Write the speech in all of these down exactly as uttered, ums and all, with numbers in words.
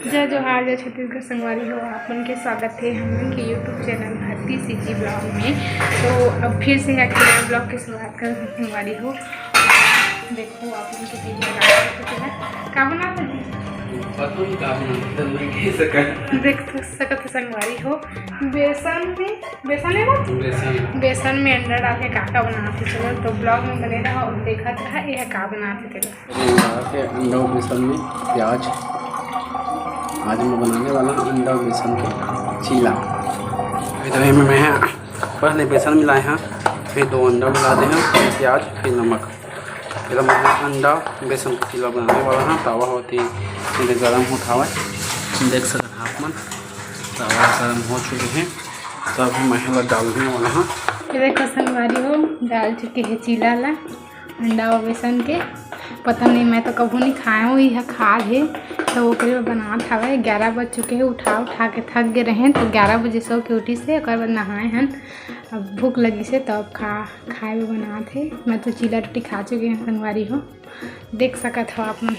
जय जोहार, जय छत्तीसगढ़ संगवारी हो, आप मन के स्वागत हे हमन के YouTube चैनल भारती सीजी ब्लॉग में। तो अब फिर से एक नया ब्लॉग के शुरुआत करत हन संगवारी हो। देखो आप मन के भैया का बनात हे, का बनात हे जी? पता नहीं का बनात हे, मैं कह सकत। देख सकत हे संगवारी हो, बेसन में, बेसन हे ना? बेसन। बेसन में अंडा डाल के का का बनात हे, चलो तो ब्लॉग में बने रहा और देखत रहा ये का बनात हे। तेला अंडा के, अंडा अउ बेसन में प्याज। आज मैं बनाने वाला हूँ अंडा अउ बेसन के चीला। इधर में मैं पहले बेसन मिलाए हैं, फिर दो अंडा मिला दे हैं, फिर प्याज, फिर नमक। इधर मैं अंडा बेसन के चीला बनाने वाला हूँ। तावा होती इधर गरम होत हावय, देख सकत हैं आप मन, तावा गरम हो चुके हैं। तो अभी मैं एला डालने वाला हूँ। ये देखो संगवारी हो, डाल चुके हैं चीला ला। अंडा अउ बेसन के। पता नहीं, मैं तो कभू नहीं खाए हूँ, यह खा हे तो ओकरे बर बनात हवय। ग्यारह बज चुके हे, उठा उठा के थक गे रहें तो ग्यारह बजे सो के उठिस हे, ओकर बाद नहाए हन। अब भूख लगिस हे तो अब खा खाए बर बनात हे। मैं तो चीला रोटी खा चुके हूँ संगवारी हो, देख सकत हो आप मन।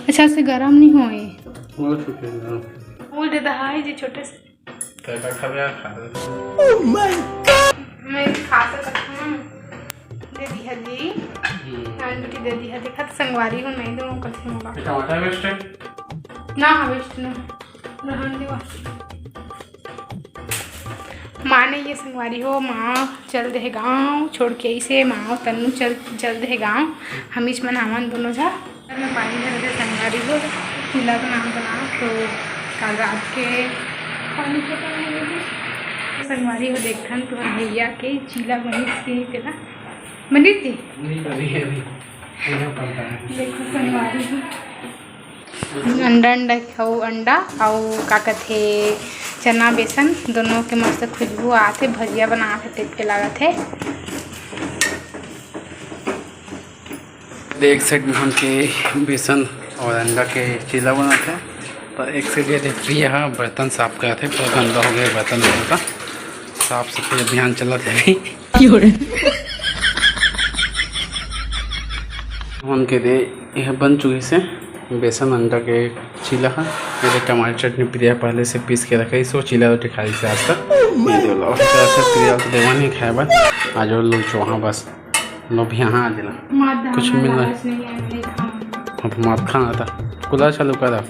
अच्छा से गरम नहीं होए। हो चुके हैं। फूल दे दहाई जी छोटे से। तो का खाबे, खा ले। Oh my God! मैं भी खा सकत हूँ। दे दिहा जी। हम्म। हाँ, बेटी दे दिहा। देखा तो संगवारी हो, नहीं दूँ कल से मोला। ये टमाटर वेस्ट है? ना, हाँ, वेस्ट ना। रहन देवा। माँ नहीं हे संगवारी हो, माँ चल दे हे गाँव छोड़ के, इसे माँ अउ तन्नू चल, चल दे हे गाँव। हमीच मन आवन दोनों झा। मैं पानी भर के संगवारी हो, चीला बनात बनात, तो काल रात के पानी खत्म हो गे। संगवारी हो, देखथन तुहर भैया के चीला बनिस के तेला। बनिस जी? नहीं बनी है अभी, पूजा करता है। देखो संगवारी हो, अंडा, अंडा अउ अंडा अउ का कथे, चना बेसन दोनों के मस्त खुशबू आथे, भजिया बनात हे, टेप के लागत हे। एक साइड में हमके बेसन और अंडा के चीला बनात हे, तो एक साइड ये प्रिया ह बर्तन साफ करत हे, पूरा गंदा हो गया बर्तन का। साफ सफाई अभियान चलत हे अभी। हमके दे, यह बन चुके से बेसन अंडा के चीला ह। ये दे टमाटर चटनी प्रिया पहले से पीस के रखे, इसको चीला रोटी खाई से आज तक। ये दे लो, इस तरह से प्रिया को देवा नहीं खाए बर। आज वो लोग चोहा बस। लो भी यहाँ आ देना। मात कुछ धाना मिल रहा है। लालच नहीं है, नहीं खाऊंगी। अब मात खाना था। कूलर चालू कर अब।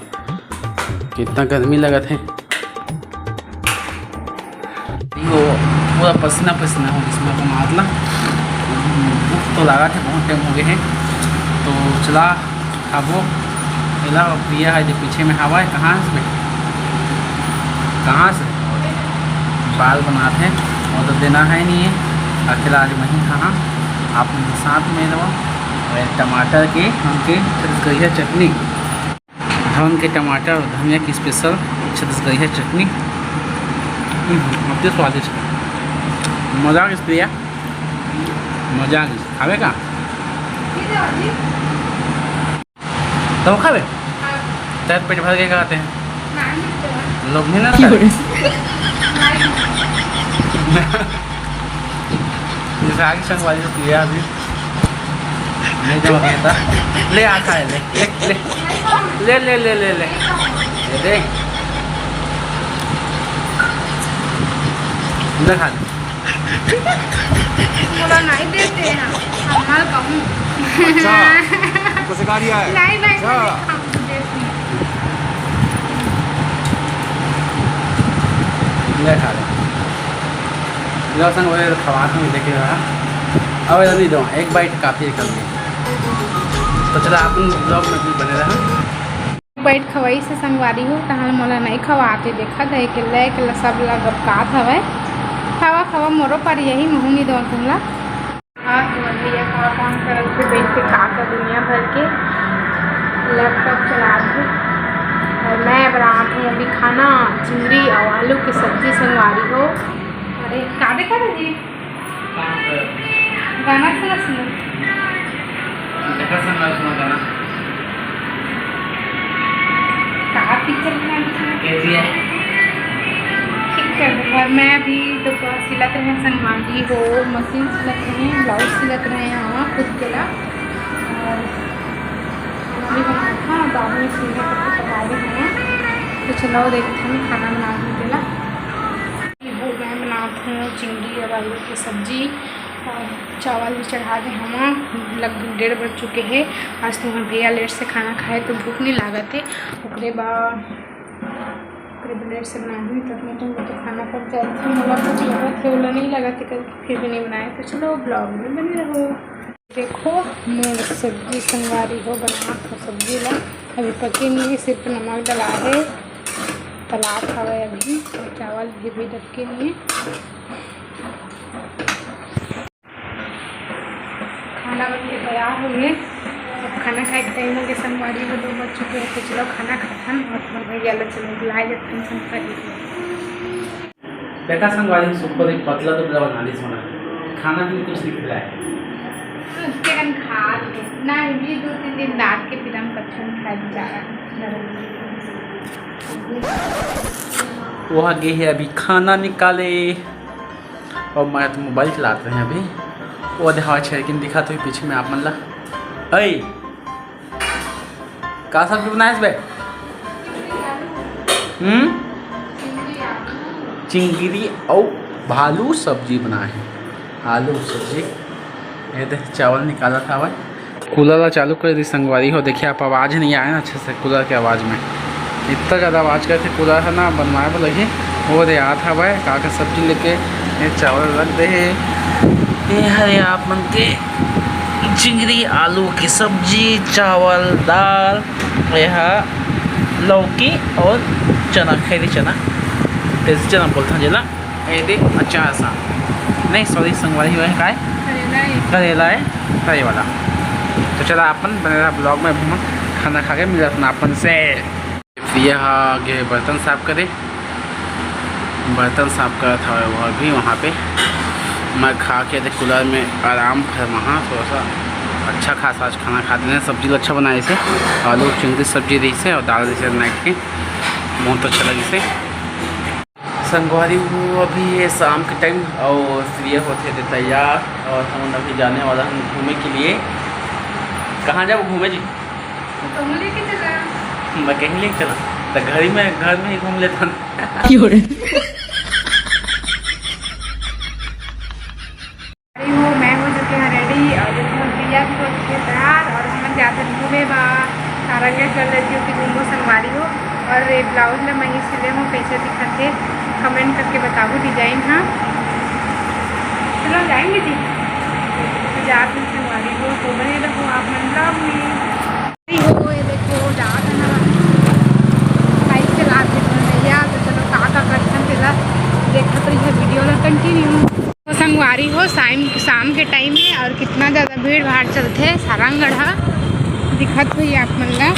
कितना गर्मी लगत हे। यो पूरा पसीना पसीना हो इसमें तो मात ला। भूख तो लागत हे, बहुत टाइम हो गए हे। तो चला खाबो। एला प्रिया हे जो पीछे में हवा हे, कहाँ से? कहाँ से? बाल बनात हे, वो तो देना हे नहीं हे। अकेला आज वहीं खाहा, आप साथ में लेवा। और टमाटर के हमके छत्तीसगढ़िया चटनी, धन के टमाटर और धनिया की स्पेशल छत्तीसगढ़िया चटनी। हम्म, अति स्वादिष्ट, मजा आ गया प्रिया, मजा आ गया। खावे का? तो खाबे? हाँ। तेरे पेट भर के खाते हैं। नहीं, नहीं, तो लोग नहीं ना क्यों खाते? रे? नहीं। जैसे आगे संग वाली तो पिया अभी। नहीं जमा कहता। ले आ खाए, ले, ले, ले। ले, ले, ले, ले, ले। ये दे। ले खा ले। मोला नहीं देते हैं, हमार कहूँ। अच्छा, हमको सिखा दिया है। नहीं, नहीं, अच्छा। नहीं, हम तो देते हैं। ले खा ले। लो संग, वो खवा के देखे रहा। अब नहीं दो, एक बाइट काफी है कल के। तो चला, अपन ब्लॉग में भी बने रहा। बाइट खवाई से संगवारी हो, तहां मोला नहीं खवाते, देखत हे के ले के सब ला गपकात हवय। खावा, खावा, मोरो पर यही मुंह नहीं दो तुमला। हाँ, तुम्हारे भैया का काम करत थे, बैठ के का का दुनिया भर के लैपटॉप चलात थे। और मैं बनात हूँ अभी खाना, चिंगड़ी और आलू की सब्जी संगवारी हो। अरे, का देखा था जी? गाना सुना, सुना। देखा सुना, सुना गाना। कहाँ पिक्चर बना दी? के जी एफ। ठीक है, और मैं अभी तो सिलत रहे, संगवारी हो, मशीन सिलत रहे, ब्लाउज सिलत रहे, हाँ, खुद के ला। और खाना भी बनाया था, बाद में सीधा करके पका तो चलो, देखत हन खाना बनात हन तेला। ये वो मैं बनात हूँ चिंगड़ी और आलू की सब्जी और चावल भी चढ़ा दे हमा। लगभग डेढ़ बज चुके हैं। आज तो हमर भैया लेट से खाना खाए तो भूख नहीं लागत है। ओकरे बाद ओकरे बाद लेट से बनाए हुई तब मैं तुम तो खाना पक जाए थे। मोला भूख लागत है, ओला नहीं लागत है करके फिर भी नहीं बनाए। तो चलो, ब्लॉग में बने रहो। देखो, मैं सब्जी संगवारी हो बनात हो सब्जी ला। अभी पके नहीं, सिर्फ नमक डला है, तलात हवय अभी, और चावल भी, भी डबके नहीं है। खाना बन के तैयार हो गए। अब खाना खाए के टाइम हो गया संगवारी हो, दो बज चुके हैं। तो चलो खाना खाथन और तुम्हारे भैया ला चलो बुलाए जाते हैं संगवारी को। देखा संगवारी, सुपर एक पतला दुबला बना ली सोना, खाना भी कुछ नहीं खिलाया। उसके कन खा ले। ना, ये दो तीन दिन दांत के पीड़ा में कच्चू नहीं खाया जा रहा। वो आगे है अभी खाना निकाले और मैं तो मोबाइल चलाते हैं अभी। वो देखा छेरकिन दिखा तो पीछे में आप मन ला। ऐ, का सब्जी बनाए बे? हम्म, चिंगरी अउ भालू सब्जी बनाए हे, आलू सब्जी। ये दे चावल निकालत हवय। कूलर ला चालू कर दी संगवारी हो, देखिए आप आवाज़ नहीं आए ना अच्छे से कूलर के आवाज़ में। इतना ज़्यादा आवाज़ करथे कूलर ह ना, बनवाए बर लगही। वो दे आत हवय का का सब्जी लेके, ये चावल रख दे हे। ये हरे आप मन के चिंगरी आलू की सब्जी, चावल, दाल, ये हा लौकी और चना, खैरी चना, देसी चना बोलथन जेला। ये दे अचार सा, नहीं सॉरी संगवारी हो है काय? करेला है। करेला है, तरी वाला। तो चला अपन बने रहा ब्लॉग में, हम खाना खा के मिलत ना अपन से। ये हा गे बर्तन साफ करे, बर्तन साफ करत हवे वो भी वहाँ पे। मैं खा के देख कूलर में आराम फरमाहा, थोड़ा सा अच्छा खासा आज खाना खा देने। सब्जी अच्छा बनाए से, आलू चिंगरी सब्जी रही से और दाल रही से बनाए के, बहुत अच्छा लगी से। संगवारी हो, अभी ये शाम के टाइम और फ्री होते थे तैयार और हम अभी जाने वाला हम घूमे के लिए। कहाँ जाओ घूमे जी? तुम लेके चला। मैं कहीं लेके चला, तो घर में, घर में ही घूम लेता ना। क्यों रे? अरे हो, मैं हो चुके हैं रेडी और देखो भैया भी हो चुके हैं तैयार और हम जाते हैं घूमे बा तारागढ़ चल रही हो कि घूमो संगवारी हो। और ये ब्लाउज ला मैं ही सिले हूँ, कैसे दिखत है कमेंट करके बताओ डिजाइन। हाँ, चलो जाएंगे जी, तो जाते हैं संगवारी हो, तो बने रहो आप मन ब्लॉग में। हो, ये देखो, जात है ना, बाइक चलात हे भैया, तो चलो, का, का करथन, तेला देखत रहिए वीडियो ला कंटिन्यू। तो संगवारी हो, शाम, शाम के टाइम है और कितना ज़्यादा भीड़ भाड़ चलथे सारंगढ़ हा, दिखत हुई आप मन ला।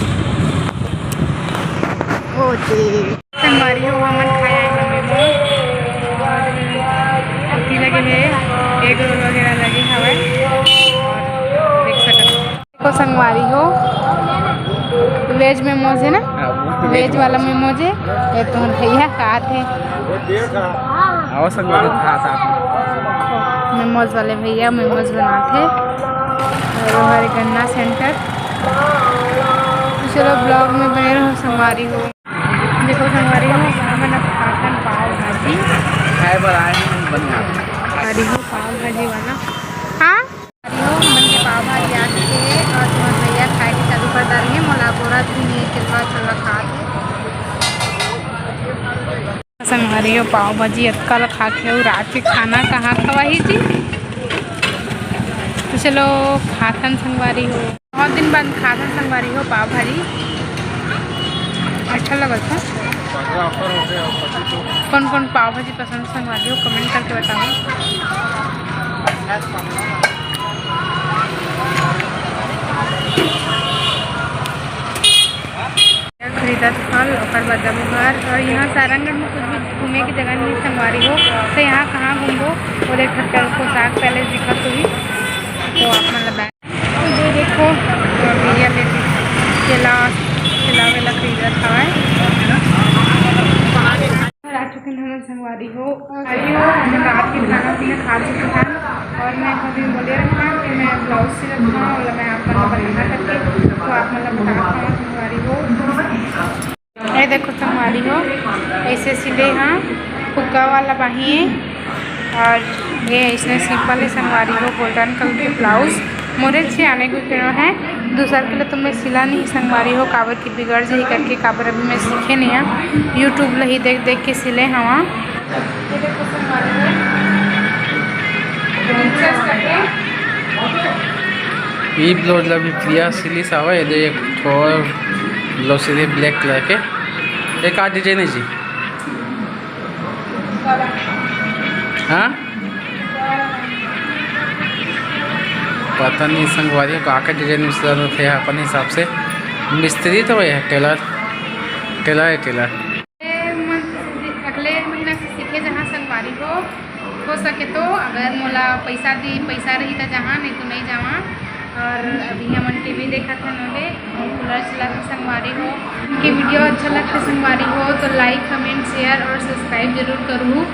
ओ जी। संगवारी हो, हमन खाए आए हन मोमोज। अभी लगे हे, एग रोल वगैरह लगे हवय। और देख सकत हो। देखो संगवारी हो, वेज मोमोज है ना, हाँ, वो वेज वाला मोमोज है। ये तो भैया खात हे। आओ संगवारी, खा साथ में। मोमोज वाले भैया मोमोज बनात हे। और वो हरे गन्ना सेंटर। तो चलो ब्लॉग में बने रहो संगवारी हो। देखो संगवारी हो, हमन अब खाथन पाव भाजी। खाए बर आए हैं, बन जाता। संगवारी हो, पाव भाजी वाला। हाँ? संगवारी हो, हमन के पाव भाजी आ चुके हे और तुम्हार भैया खाए के चालू कर डारे हे। मोला बोरा भी नहीं, चिल्ला चिल्ला खा के। संगवारी हो, पाव भाजी अतका ला खा के अउ रात के खाना कहाँ खवाही जी? तो चलो खाथन संगवारी हो। बहुत दिन बाद खाथन संगवारी हो पाव भाजी, अच्छा लगत हे। कौन कौन पाव भाजी पसंद संगवारी हो, कमेंट करके बताओ। खरीदत फल, ओकर बाद जाबो घर। और यहाँ सारंगढ़ में कुछ भी घूमे की जगह नहीं संगवारी हो, तो यहाँ कहाँ घूमबो? वो देख, पोशाक पैलेस दिखत होही, तो आप मन ला ये देखो, भैया ले केला, केला वेला खरीदत हवय। घर आ चुके हैं हमन संगवारी हो। संगवारी हो, हमन रात के खाना पीना खा चुके हैं और मैं अभी बोले रखा कि मैं ब्लाउज सिलत हूँ और मैं आप मन ला बता करके, तो आप मन ला बता पाऊँ संगवारी हो। ये देखो संगवारी हो, ऐसे सिले हाँ, फुग्गा वाला बाही है। और ये इसने सिंपल है संगवारी हो, गोल्डन कलर के ब्लाउज। मोरे से आने को करो है, दूसर के लिए तो मैं सिला नहीं संगवारी हो, काबर की बिगड़ जाही करके, काबर अभी मैं सीखे नहीं है, YouTube ल ही देख देख के सिले हवा। ये देखो संगवारी हो, princess कटे। ये ब्लाउज ला भी प्रिया सिलिस हवा, ये दे एक ठो ब्लाउज सिले black colour के। ये का design है जी? हाँ, पता नहीं संगवारी हो का का design में सिलाना थे अपन हिसाब से। मिस्त्री तो है, tailor, tailor है, tailor। ए, मन से सीखे, अगले महीना से सीखे जहाँ संगवारी हो, हो सके तो अगर मोला पैसा दी, पैसा रही तो जहाँ, नहीं तो नहीं जावा। और अभी हमन टीवी देखत हन ओदे और कूलर चलत हे संगवारी हो। कि वीडियो अच्छा लगथे संगवारी हो तो like, comment, share और subscribe जरूर करू।